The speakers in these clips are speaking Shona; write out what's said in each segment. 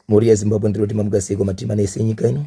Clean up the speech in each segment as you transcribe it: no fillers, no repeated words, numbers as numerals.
Mhuri yeZimbabwe ndinoti mamuka sei kwamatima nese enyika ino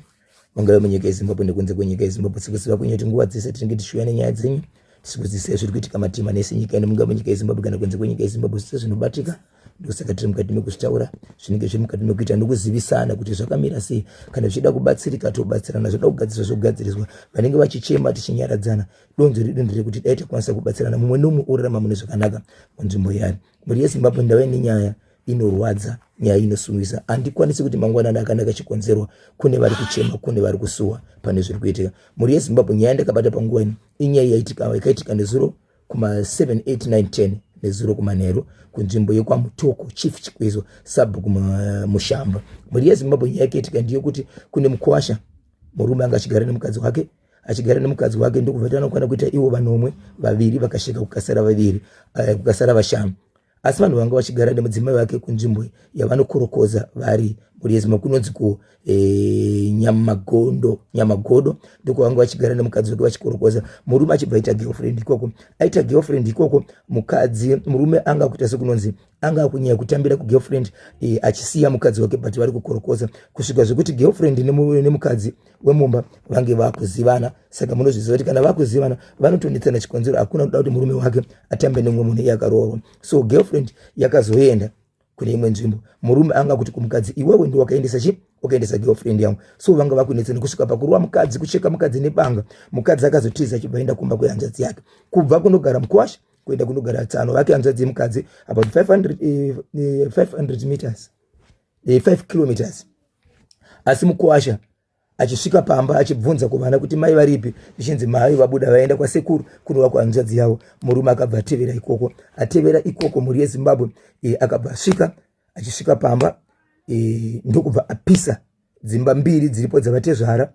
mungave munyika yeZimbabwe nekunze kwenyika yeZimbabwe sekuziva kwenyu kuti nguva dzese tinenge tichiuya nenyaya dzenyu tichikuzisai zviri kuitika matima nese enyika ino mungave munyika yeZimbabwe kana kunze kwenyika yeZimbabwe zvese zvinobatika ndosaka tiri mukati mekuzvitaura zvinenge zviri mukati mekuita nokuzivisana kuti zvakamira sei kana zvichida kubatsirika tobatsirana zvoda kugadziriswa zvogadziriswa vanenge vachichema tichinyaradzana donzvo redu nderekuti dai takwanisa kubatsirana mumwe nomwe orarama mune zvakanaka munzvimbo yaari mhuri yeZimbabwe ndave nenyaya inorwadza nyaya inosungisa handikwanisi kuti mangwanani akanaka chikonzerwa kune vari kuchema kune vari kusuwa pane zviri kuitika mhuri yezimbabwe nyaya ndakabata panguva ino inyaya yaitika yakaitika nezuro kuma 7 8 9 10 nezuro kumanheru kunzvimbo yekwamutoko chief chikwizo sabhuku mushamba mhuri yezimbabwe nyaya yakaitika ndeyekuti kune mukwasha murume anga achigara nemukadzi wake achigara nemukadzi wake ndokubva tanokwana kuita ivo vanomwe vaviri vakasheka kukasara vaviri eh, kukasara vashanu asi vanhu vanga vachigara nemudzimai vake kunzvimbo yavanokorokoza vari mhuri yezimbabwe kunonzi ku e, nyamagondo nyamagodo ndokuvanga vachigara nemukadzi wake vachikorokoza murume achibva aita girlfriend ikoko aita girlfriend ikoko mukadzi murume anga kuita sekunonzi anga akunyaya kutambira kugirlfriend e, achisiya mukadzi wake but vari kukorokoza kusvika zvekuti girlfriend nemukadzi wemumba vange vakuzivana saka munozviziva kuti kana vakuzivana vanotonetsana chikonzero hakuna kuda kuti murume wake atambe nemumwe munhu iye akaroorwa so girlfriend yakazoenda kune imwe nzvimbo murume anga kuti kumukadzi iwewe ndi wakaendesa chi wakaendesa girlfriend yangu so vanga vakunetsana kusvika pakurova mukadzi kucheka mukadzi nebanga mukadzi akazotiza achibva aenda kumba kwehanzvadzi yake kubva kunogara mukwasha kuenda kunogara tsano vake hanzvadzi yemukadzi about 500, 500 eh, meters 5 eh, kilometers asi mukwasha achisvika pamba achibvunza kuvana kuti mai varipi zvichinzi mai vabuda vaenda kwasekuru kunova kuhanzvadzi yavo murume akabva atevera ikoko atevera ikoko mhuri yezimbabwe e, akabva asvika achisvika pamba e, ndokubva apisa dzimba mbiri dziripo dzavatezvara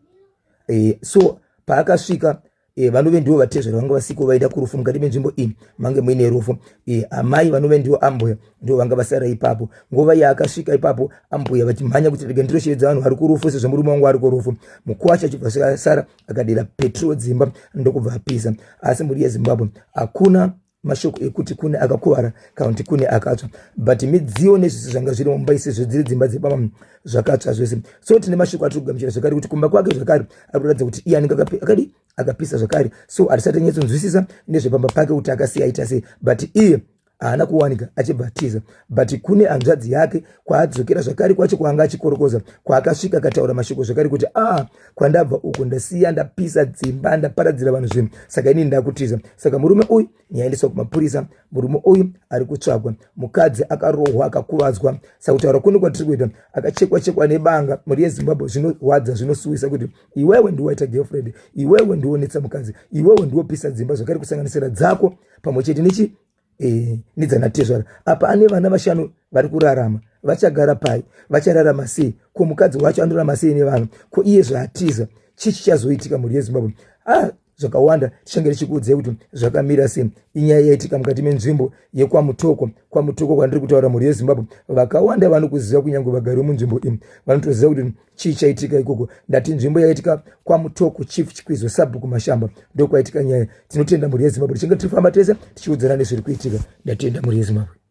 e, so paakasvika e, vanove ndivo vatezvara vanga vasiko vaida kurufu mukati menzvimbo iyi mange muine rufu e, amai vanove ndivo ambuya ndivo vanga vasara ipapo nguva yaakasvika ipapo ambuya vachimhanya kuti rega ndinoshedza vanhu vari kurufu sezvo murume wangu ari kurufu mukuwasha achibva sara akadira petro dzimba ndokubva apisa asi mhuri yezimbabwe hakuna mashoko ekuti kune akakuvara kana kuti kune akatsva but midziyo nezvese zvanga zviri mumba isezvo dziri dzimba dzepama zvakatsva zvese so tine mashoko atiri kugamuchira zvakare kuti kumba kwake zvakare ari kuratidza kuti iye anenge akadi akapisa zvakare so hatisati tanyatsonzwisisa nezvepamba pake kuti akasiya aita sei but iye haana kuwanika achibva atiza but kune hanzvadzi yake kwaadzokera zvakare kwacho kwaanga achikorokoza kwaakasvika akataura mashoko zvakare kuti a ah, kwandabva uku ndasiya ndapisa dzimba ndaparadzira vanhu zvinhu saka inini ndakutiza saka murume uyu nyaendeswa kumapurisa murume uyu ari kutsvagwa mukadzi akarohwa akakuvadzwa saka kutaura kuno kwatiri kuita akachekwa chekwa nebanga mhuri yezimbabwe zvinorwadza zvinosuwisa kuti iwewe ndiwaita girlfriend iwewe ndiwonetsa mukadzi iwewe ndiwopisa dzimba zvakare kusanganisira dzako pamwe chete nechi e, nedzanatezvara apa ane vana vashanu vari kurarama vachagara pai vachararama sei ko mukadzi wacho anorarama sei nevana ko iye zvaatiza chii chichazoitika mhuri yezimbabwe ah, zvakawanda tichange tichikuudzai kuti zvakamira sei inyaya yaitika mukati menzvimbo yekwamutoko kwamutoko kwandiri kutaura mhuri yezimbabwe vakawanda vanokuziva kunyange vagari vemunzvimbo iyi vanotoziva kuti chii chaitika ikoko ndati nzvimbo yaitika kwamutoko chief chikwizo sabhuku mashamba ndokwaitika nyaya tinotenda mhuri yezimbabwe tichange tichifamba tese tichiudzana nezviri kuitika ndatenda mhuri yezimbabwe.